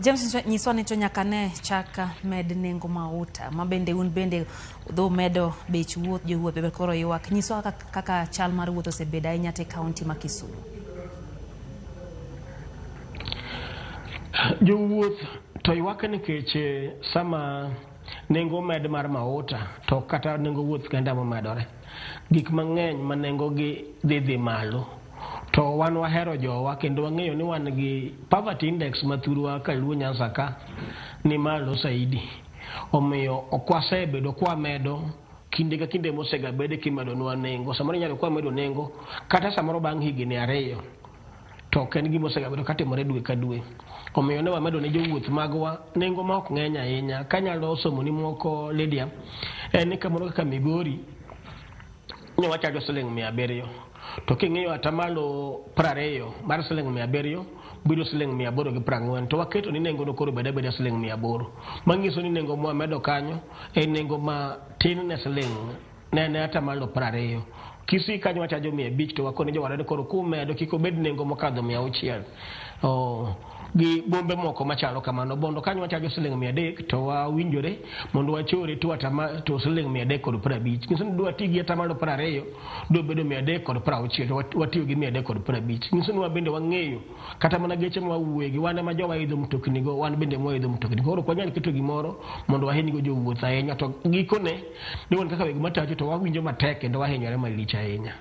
James, nyiswa ni to nyaka ne chak med nengo mauta ma bende un bende dho medo bech wuoth, jowuoth bende koro ywak. Nyiswa kaka chal mar wuoth osebedo ahinya te kaunti ma Kisumu. Jowuoth to ywak nikech sama nengo omed mar mauta to kata nengo wuoth kende momedore. Gik mang'eny ma nengogi dhi malo. To wan wahero jowa kendo wang'eyo ni wan gi poverty index ma thurwa ka Luo Nyanza ka ni malo saidi. Omiyo ok wasebedo kwamedo kinde ka kinde mosegabede kimedonwa nengo. Samoro inyalo kwamedo nengo kata samoro bang' higni 2 to ok en gima osegabedo katimore dwe ka dwe. Omiyo ne wamedo ne jowuoth magwa nengo ma ok ng'eny ahinya. Kanyalo somoni moko Lydia, en ni kamoro kaka Migori ne wachajo siling 700. To king'iyo atamalo 20 mar siling 700 biro siling 840, to waketo ni nengo no koro bed abeda siling 800. Manyiso ni nengo mwamedo kanyo en nengo ma tin ne siling ne atamalo 20. Kisii kanyo wachajo 500 to wakoni jowadwa ni koro kumedo kik obed nengo mokadho 600. Gi bombe moko machalo kamano. Bondo kanyo wachajo siling 300 to wawinjore mondo wachore to atama to siling 350. Nyiso ni dwa ti gi atamalo 20 do bedo 360 to watiyo gi 350. Nyiso ni wabende wang'eyo kata mana geche ma wawuoye gi wan ema jowa idho mtokni go, wan bende mwa idho mtokni. Koro ok wanyal keto gimoro mondo wahinygo jowuoth ahinya, to gikone ni wan kaka weg matatu to wawinjo matek kendo wahinyore malich ahinya.